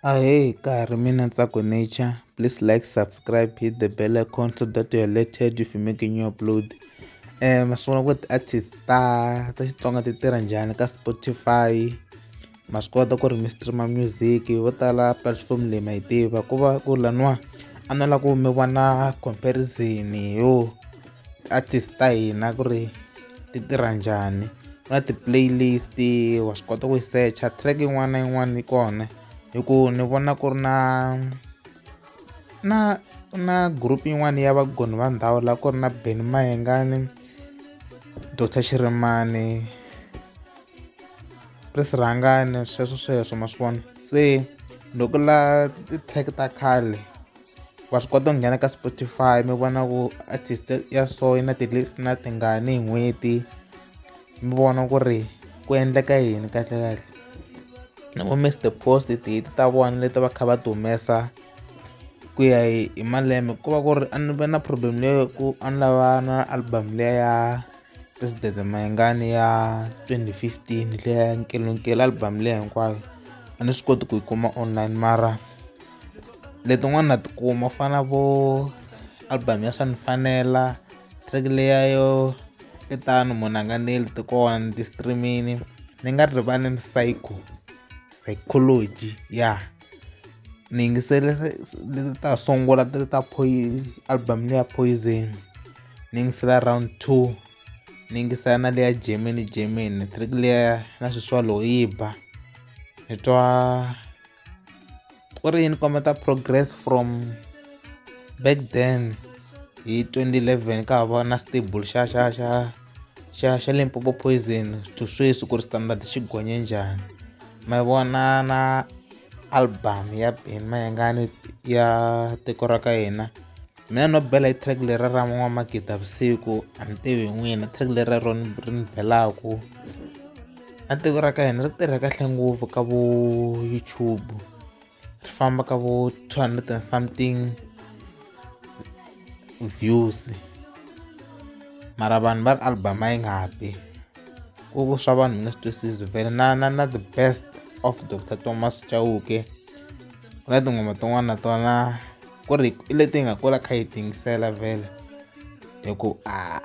Ahee ka ha ri mina Ntsako Nature please like subscribe hit the bell icon so that you're alerted if you make a new upload. Ma swi vona ku ti-artist ta Xitsonga ti tirha njhani ka Spotify ma swi kota ku ri mi stream music vo tala platform leyi ma yi tiva ku va ku laniwa a no lava ku mi vona comparison yo ti-artist ta hina ku ri ti tirha njhani ku na ti-playlist wa swi kota ku yi secha track yin'wana na yin'wana yi kona hi ku ni vona ku ri na group yin'wana ya vagoni va ndhawu laha ku ri na Benny Mayengani Doctor Shirimani Prince Rhangani sweswo sweswo ma swi vona se loko la ti-track ta khale wa swi kota ku nghena ka Spotify mi vona ku artist ya so yi na ti-listener tingani hi n'hweti mi vona ku ri ku endleka yini kahle kahle ni vo Mister Post ti-hit ta vona leti va kha va ti humesa ku ya hi malembe ku va ku ri a ni ve na problem leyo ku a ni lava na album liya ya President Mayengani ya 2015 liya ya nkelunkelu album liya hinkwayo a ni swi koti ku yi kuma online mara letin'wana na tikuma ku fana na vo album ya swa ni fanela track liya yo i tano munhu a nga neli ti kona ni ti stream-ini ni nga rivali Psycho Psychology ya ni yingisele leti ta sungula ti ta album liya Poison ni yingisela round 2 ni yingisela na leya Germany Germany track liya na sweswiwa loko yi ba ni twa ku ri yini kombeta progress from back then hi 2011 ka ha va na stable xa xa xa xa xa Limpopo Poison to sweswi ku ri standard xi gonye njhani ma vona na album ya Benny Mayengani ya tiko ra ka hina mina no bela hi track leri ra n'wamagida vusiku a ni tivi n'wina track leri ra rona ri ni belaku na tiko ra ka hina ri tirha kahle ngopfu ka vo YouTube ri famba ka vo 200 and something views mara vanhu va ri album a yi nga bi ku ku swa vanhu mi nga swi twisisi vhele na the best of Dr Thomas Chauke ku na tinghoma tin'wana na tona ku ri i leti hi nga kula kha hi ti yingisela vhele hi ku a.